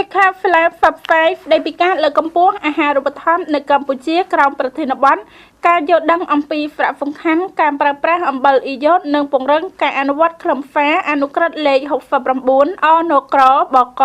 ក្ខាសាលាផ្សព្វផ្សាយស្ដីពីការលើកកម្ពស់អាហារូបត្ថម្ភនៅកម្ពុជាក្រោមប្រធានបទការយល់ដឹងអំពីសារៈសំខាន់ការប្រើប្រាស់អំបិលអ៊ីយ៉ូតនិងពង្រឹងការអនុវត្តខ្លឹមសារអនុក្រឹត្យលេខ69អនក្របក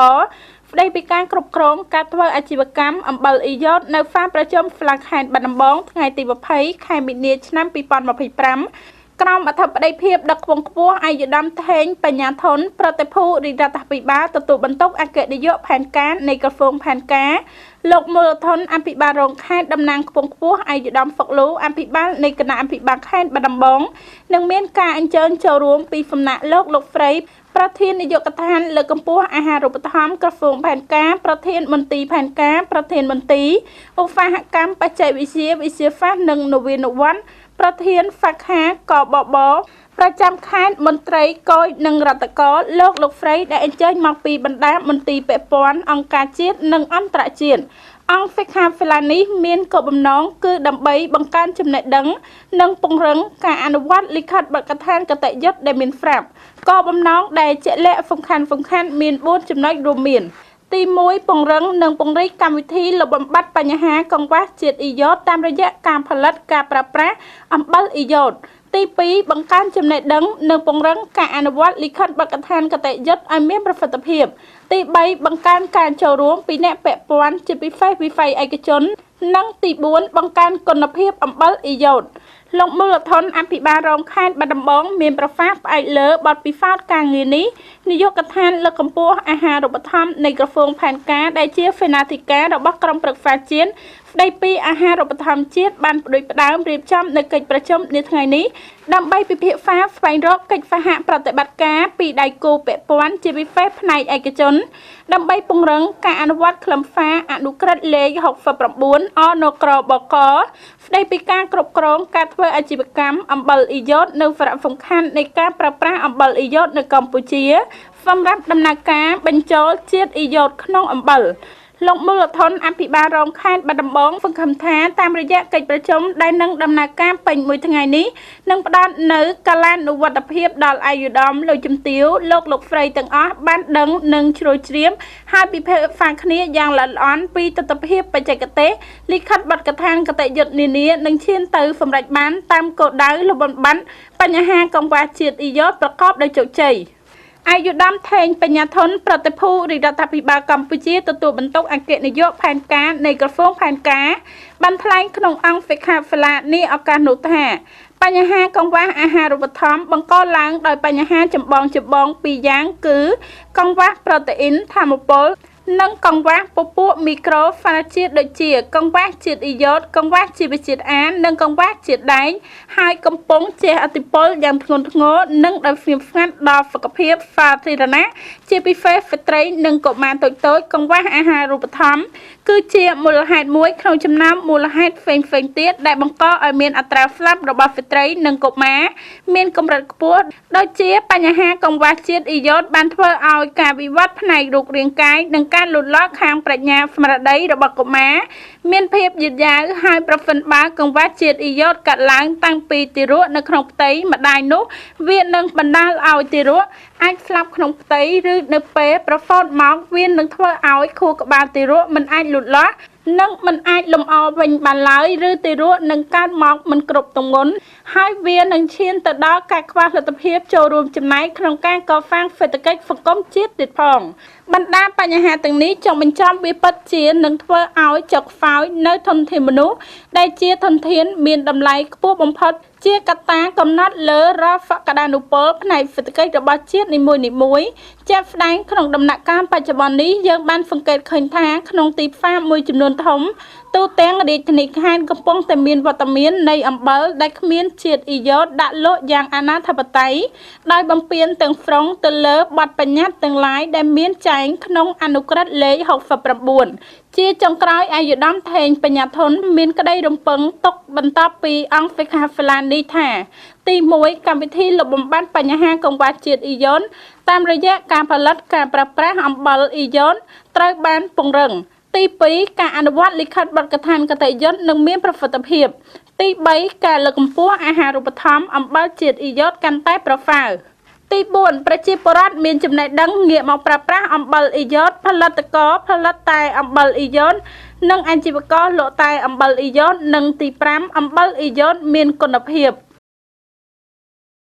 ស្ដីពីការគ្រប់គ្រងការធ្វើអាជីវកម្មអំបិលអ៊ីយ៉ូតនៅហ្វាប្រជុំស្លាខេត្តបាត់ដំបងថ្ងៃទី20ខែមីនាឆ្នាំ2025ក្រោមអធិបតីភាពដឹកខ្ពង់ខ្ពស់ឯកឧត្តមថេងបញ្ញាធនប្រតិភូរាជរដ្ឋាភិបាលទទួលបន្ទុកអគ្គនាយកផែនការនៃក្រសួងផែនការលោកមូលធនអភិបាលរងខេត្តតំណាងខ្ពង់ខ្ពស់ឯកឧត្តមហ្វុកលូអភិបាលនៃគណៈអភិបាលខេត្តបាត់ដំបងនឹងមានការអញ្ជើញចូលរួមពីសំណាក់លោកលោកស្រីប្រធាននាយកដ្ឋានលើកកម្ពស់អាហារូបត្ថម្ភក្រសួងផែនការប្រធានមន្ទីរផែនការប្រធានមន្ទីរឧស្សាហកម្មបច្ចេកវិទ្យាវិទ្យាសាស្ត្រនិងនវានុវត្តន៍ប្រធានសាខាកបបប្រចាំខេត្តមន្ត្រីកយនិងរដ្ឋកោលោកលោកស្រីដែលអញ្ជើញមកពីបណ្ដាមន្ទីរពាក់ព័ន្ធអង្គការជាតិនិងអន្តរជាតិអង្គសិក្ខាសាលានេះមានគោលបំណងគឺដើម្បីបង្កើនចំណេះដឹងនិងពង្រឹងការអនុវត្តលិខិតបទដ្ឋានគតិយុត្តដែលមានស្រាប់គោលបំណងដែលជាក់លាក់សំខាន់ៗមាន4ចំណុចរួមមានទី1ពង្រឹងនិងពង្រីកកម្មវិធីលុបបំបាត់បញ្ហាកង្វះជាតិអ៊ីយ៉ូតតាមរយៈការផលិតការប្រើប្រាស់អំបិលអ៊ីយ៉ូតទី2បង្កើនចំណេះដឹងនិងពង្រឹងការអនុវត្តលិខិតបទដ្ឋានគតិយុត្តឲ្យមានប្រសិទ្ធភាពទី3បង្កើនការចូលរួមពីអ្នកពាក់ព័ន្ធជាពិសេសវិស័យឯកជននិងទី4បង្កើនគុណភាពអំបិលអ៊ីយ៉ូតលោកមូលធនអភិបាលរងខេត្តបាត់ដំបងមានប្រសាសន៍ផ្អែកលើបទពិសោធន៍ការងារនេះនាយកដ្ឋានលើកកម្ពស់អាហារូបត្ថម្ភនៃក្រសួងផែនការដែលជាសេនាធិការរបស់ក្រុមប្រឹក្សាជាតិស្ដីពីអាហារូបត្ថម្ភជាតិបានផ្ដួចផ្ដើមរៀបចំនៅកិច្ចប្រជុំនាថ្ងៃនេះដើម្បីពិភាក្សាស្វែងរកកិច្ចសហប្រតិបត្តិការពីដៃគូពាក់ព័ន្ធជាពិសេសផ្នែកឯកជនដើម្បីពង្រឹងការអនុវត្តខ្លឹមសារអនុក្រឹត្យលេខ69អនក្របកស្ដីពីការគ្រប់គ្រងការធ្វើអាជីវកម្មអំបិលអ៊ីយ៉ូតនិងសារៈសំខាន់នៃការប្រើប្រាស់អំបិលអ៊ីយ៉ូតនៅកម្ពុជាសម្រាប់ដំណើរការបញ្ចូលជាតិអ៊ីយ៉ូតក្នុងអំបិលលោកមូលធនអភិបាលរងខេត្តបាត់ដំបងសង្ឃឹមថាតាមរយៈកិច្ចប្រជុំដែលនឹងដំណើរការពេញមួយថ្ងៃនេះនឹងផ្ដល់នូវកាលានុវត្តភាពដល់ឯកឧត្តមលោកជំទាវលោកលោកស្រីទាំងអស់បានដឹងនិងជ្រួលជ្រាបហើយពិភាក្សាគ្នាយ៉ាងល្អិតល្អន់ពីទិដ្ឋភាពបច្ចេកទេសលិខិតបទដ្ឋានគតិយុត្តនានានឹងឈានទៅសម្រេចបានតាមគោលដៅលុបបំបាត់បញ្ហាកង្វះជាតិអ៊ីយ៉ូតប្រកបដោយជោគជ័យឯកឧត្តមថេងបញ្ញាធនប្រតិភូរាជរដ្ឋាភិបាលកម្ពុជាទទួលបន្ទុកអគ្គនាយកផែនការនៃក្រសួងផែនការបានថ្លែងក្នុងអង្គសិក្ខាសាលានេះឱកាសនោះថាបញ្ហាកង្វះអាហារូបត្ថម្ភបង្កឡើងដោយបញ្ហាចម្បងៗពីរយ៉ាងគឺកង្វះប្រូតេអ៊ីនធម្មពលនិងកង្វះពពួកមីក្រូសារជាតិដូចជាកង្វះជាតិអ៊ីយ៉ូតកង្វះជីវជាតិអានិងកង្វះជាតិដែងហើយកំពុងជះឥទ្ធិពលយ៉ាងធ្ងន់ធ្ងរនិងដោយស្ងៀមស្ងាត់ដល់សុខភាពសាធារណៈជាពិសេសស្ត្រីនិងកុមារតូចៗកង្វះអាហារូបត្ថម្ភគឺជាមូលហេតុមួយក្នុងចំណោមមូលហេតុផ្សេងៗទៀតដែលបង្កឲ្យមានអត្រាស្លាប់របស់ស្ត្រីនិងកុមារមានកម្រិតខ្ពស់ដូចជាបញ្ហាកង្វះជាតិអ៊ីយ៉ូតបានធ្វើឲ្យការវិវត្តផ្នែករូបរាងកាយនិងការលូតលាស់ខាងប្រាជ្ញាស្មារតីរបស់កុមារមានភាពយឺតយ៉ាវហើយប្រសិនបើកង្វះជាតិអ៊ីយ៉ូតកើតឡើងតាំងពីទារកនៅក្នុងផ្ទៃម្ដាយនោះវានឹងបណ្ដាលឲ្យទារកអាចស្លាប់ក្នុងផ្ទៃឬនៅពេលប្រសូតមកវានឹងធ្វើឲ្យខួរក្បាលទារកមិនអាចលូតលាស់និងមិនអាចលំអវិញបានឡើយឬទារកនឹងកើតមកមិនគ្រប់ទម្ងន់ហើយវានឹងឈានទៅដល់ការខ្វះលទ្ធភាពចូលរួមចំណែកក្នុងការកសាងសេដ្ឋកិច្ចសង្គមជាតិទៀតផងបណ្ដាបញ្ហាទាំងនេះចង់បញ្ចប់វាពិតជានឹងធ្វើឲ្យចុកខ្សោយនៅធនធានមនុស្សដែលជាធនធានមានតម្លៃខ្ពស់បំផុតជាកត្តាកំណត់លើរាល់សក្តានុពលផ្នែកសេដ្ឋកិច្ចរបស់ជាតិនីមួយៗជាក់ស្ដែងក្នុងដំណាក់កាលបច្ចុប្បន្ននេះយើងបានសង្កេតឃើញថាក្នុងទីផ្សារមួយចំនួនធំទូទាំងរាជធានីខេត្តកំពុងតែមានវត្តមាននៃអំបិលដែលគ្មានជាតិអ៊ីយ៉ូតដាក់លក់យ៉ាងអនាធិបតេយ្យដោយបំពានទាំងស្រុងទៅលើបទបញ្ញត្តិទាំងឡាយដែលមានចែងក្នុងអនុក្រឹត្យលេខ69ជាចុងក្រោយឯកឧត្តមថេងបញ្ញាធនមានក្តីរំពឹងទុកបន្ទាប់ពីអង្គសិក្ខាសាលានេះថាទី1កម្មវិធីលុបបំបាត់បញ្ហាកង្វះជាតិអ៊ីយ៉ូនតាមរយៈការផលិតការប្រើប្រាស់អំបិលអ៊ីយ៉ូនត្រូវបានពង្រឹងទី2ការអនុវត្តលិខិតបទដ្ឋានគតិយុត្តនឹងមានប្រសិទ្ធភាពទី3ការលើកកម្ពស់អាហារូបត្ថម្ភអំបិលជាតិអ៊ីយ៉ូតកាន់តែប្រសើរ ទី4ប្រជាពលរដ្ឋមានចំណេះដឹងងាកមកប្រើប្រាស់អំបិលអ៊ីយ៉ូតផលិតករផលិតតែអំបិលអ៊ីយ៉ូតនិងអាជីវករលក់តែអំបិលអ៊ីយ៉ូតនិងទី5អំបិលអ៊ីយ៉ូតមានគុណភាព។